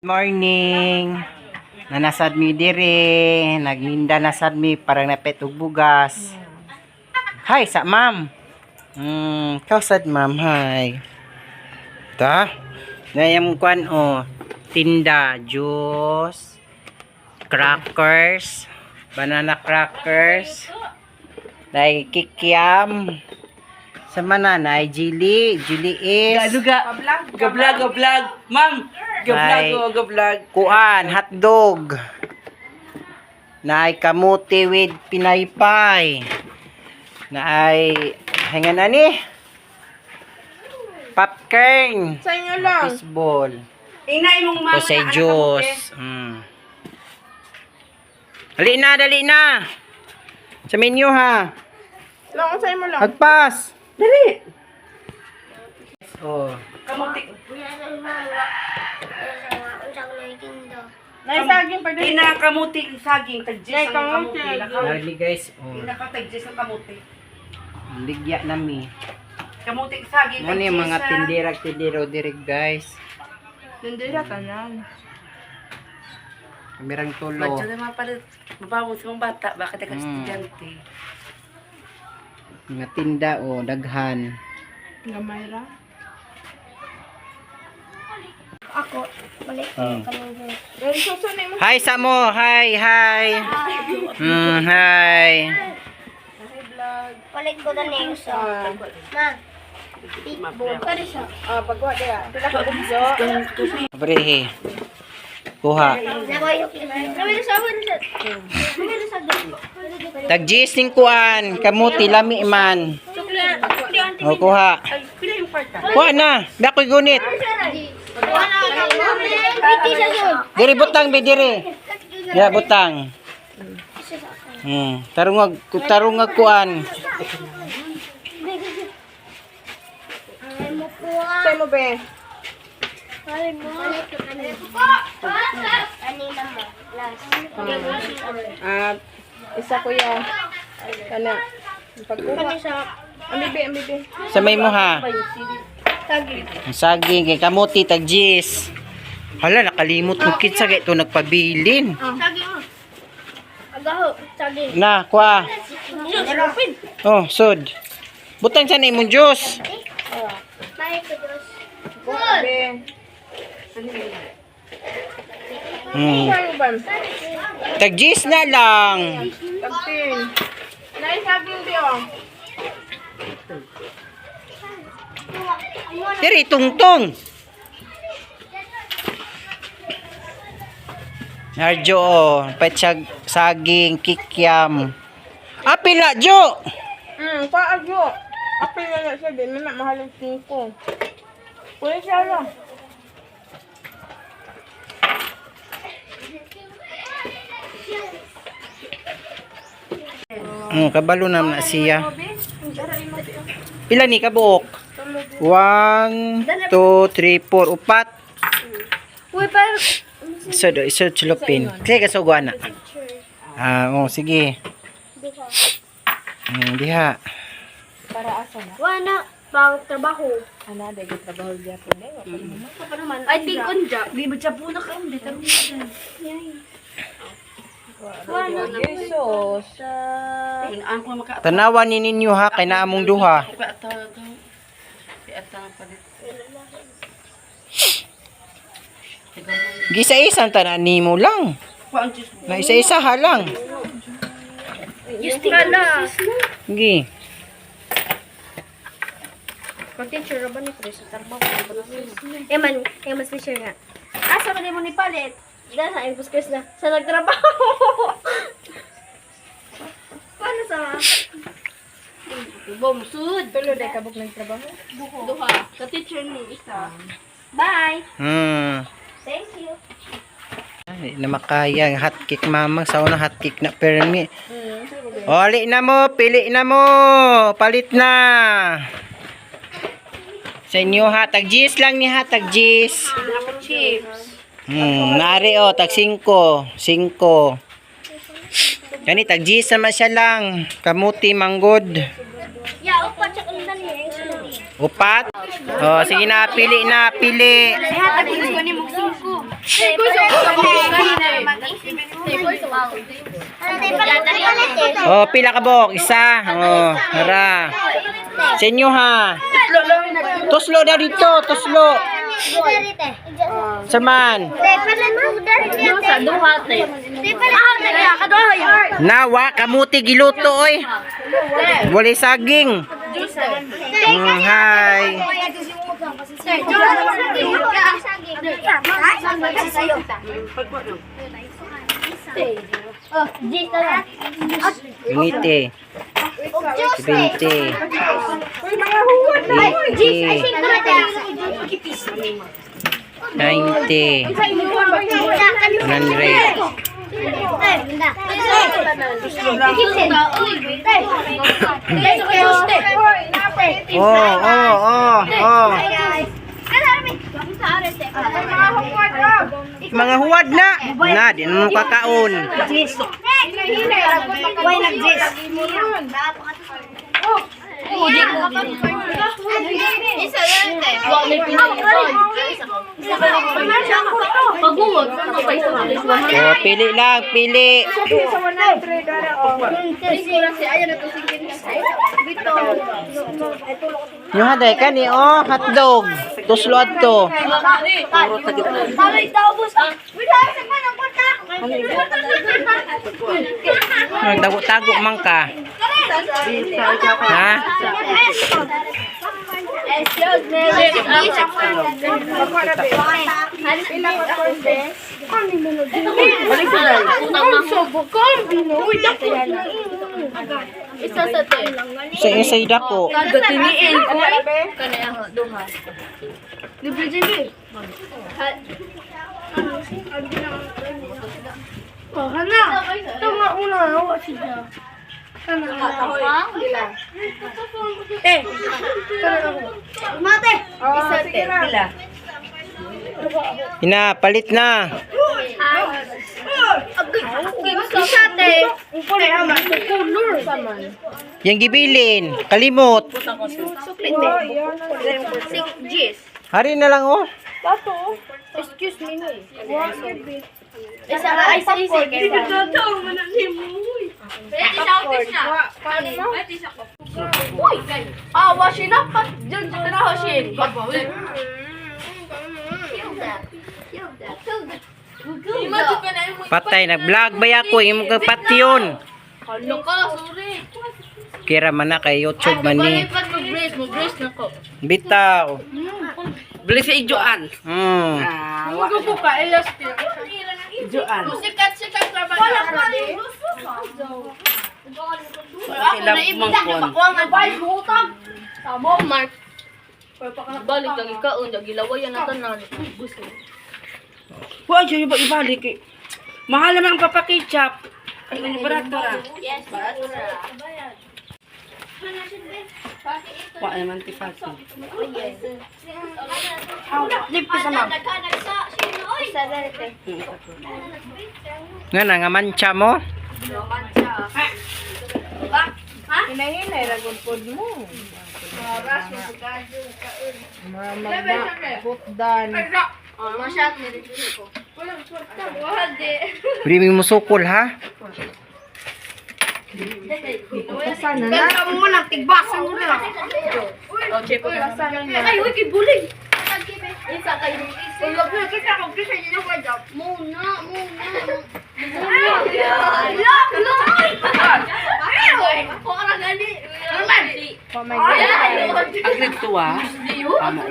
Morning. Nanasad mi dire, nagninda nasad mi parang napet og bugas. Hi sa ma'am. Kausad ma'am, hi. Ta? Nayam kwan o tinda juice, crackers, banana crackers, dai kikiam. Sa mananay, jili, jili is. Ga, ga-vlog, ga-vlog. Ma'am, ga-vlog, Ay. oh, ga-vlog. Kuan, hotdog. Naay kamuti with pinaypay. Naay, hinga na ni. Popcorn. Sa inyo lang. Fishball. Inay mong mama. Ito say juice. Dali na, dali na. Sa menu ha. Lang, sa inyo lang. Agpas. Dali. Oh. Kamuti. Nay, saging pa din. Ina kamuti saging tag-juice Nay, ang kamuti. kamuti. Lagi guys. Oh. Ina ka tag-juice ang kamuti. Ligya na mi. Kamuti saging Mo ni tag-juice, mga ah. tindira tindiro diri guys. Nandira tanan. Kamirang tulo. Madyo na mapalit. Mabawo sa mga bata. Bakit ka estudyante? Mga tinda o daghan. Gamay ra. Ako, balik ko kami. Pero susunod mo. Hi sa mo, hi, hi. Hi. Balik ko na niyo sa. Ma. Pitbull. Kari sa. Ah, pagwa diya. Pila ka bugso. Abre. Kuha. Tag-gis ning kuan, kamuti lami man. O kuha. Ay, pila yung kwarta. Kuha na, dakoy gunit. Diri butang be diri. Ya butang. Tarungag tarungag kuan. Sa mo be. Ah, isa kuya. Kana. Pagkuha. Ang bibi, ang bibi. Sa may mo ha. Ang saging kay kamuti tag gis. Hala nakalimot ko kinsa kay to nagpabilin. Na, kuha. Oh, sud. Butang sa imong juice. Kuha be. Sa mo ba? Tag gis na lang. Tagtin. Nay, saging di oh. Diri tungtong. Narjo oh, petsag saging kikiam. Ah, pila jo. Kuha agyo. Apil na na siya, di na mahal ang singko. Kuya siya lang. Kabalo na na siya. Pila ni kabuok? 1 2 3 4 upat. Uy, pero Isa do, isa chulupin. Sige kasugwa na. Ah, oh, sige. Diha. Para asa na? wala pang trabaho. Ana, dahil trabaho diya po. I think unja. Di ba siya po na ka? Hindi ka Wala. Jesus. Ang ko maka. Tanawan ni ninyo ha kay naamong duha. Ako ata. Ata palit. Gisa-isang tanan nimo lang. Kuha ang juice. Na isa-isa ha lang. Just na. Sige. Mag-teacher ra ba ni Chris sa trabaho? Eman, eman teacher nga. Asa man mo ni palit? Dahil sa impos Chris na sa nagtrabaho. Paano sa Bom, sud. Tulo dahil kabuk nagtrabaho. Duha. Sa teacher ni isa. Bye. Thank you. Ay, na makaya ang hot cake mamang sa una hot cake na permi. Oli na mo, pili na mo. Palit na. Sa inyo ha, tag G's lang ni ha, tag G's. Chips. Naari oh, tag 5, 5. Kani tag G's naman siya lang. Kamuti manggod. Ya, upat sa undan ni. Upat? Oh, sige na, pili na, pili. Oh, pila ka bok? Isa. Oh, hara. Sa inyo ha. Tuslo na dito, tuslo. Saman. Nawa, kamuti giluto oy. Wala saging. Hi. Ngiti. 20. 80. 90. 100. Oh. Mga huwad na. Na, di na mo kakaon. Oh, pili lang, pili. Yung haday ka ni, oh, hotdog. Tuslo adto. Nagtago-tago man ka. Ha? Isa sa te. Sa isa dako. Gatiniin ko. Kanaya duha. Libre JB. Oh, hana. Ito nga una, hawa siya. Hana. Eh. Mate. Oh, sige na. Ina, palit na. Isa te. Yang gibilin, kalimot. Suklit te. Six G's. Hari na lang oh. Excuse me. Isa ka ay sa isa. Uy! Ah, washing up pa. Diyan, diyan na washing. Patay, nag-vlog ba ako? Imo ka patyon. Halo ka, sorry. Kira man na kay YouTube man ni. Balik mag-brace, mag-brace na ko. Bitaw. Bili sa ijuan. Ah, wa. Ijuan. Sikat-sikat na ba? Wala pa rin. Ako Sila na ibigay mangkon. na makuha nga bay utang. Tamo, Mark. Balik lagi ka, unda gilawayan na tanan. Gusto. Wa siya ba ibalik eh. Mahal naman ang papakitchup. Ay, ano barato ra. Yes, barato ra. Wa naman ti pati. Nga na nga mancha mo. Hinahinay, ragon pod mo. Magna, putdan. Pwede mo musukol ha. Sana na. Ay, uy, kay bulig. Isa kayo. Ulo ko kasi ako kasi niya na Muna, muna. Muna. Lo, lo. Ay, ko ra gani. Norman. Agrid to ah. Amo.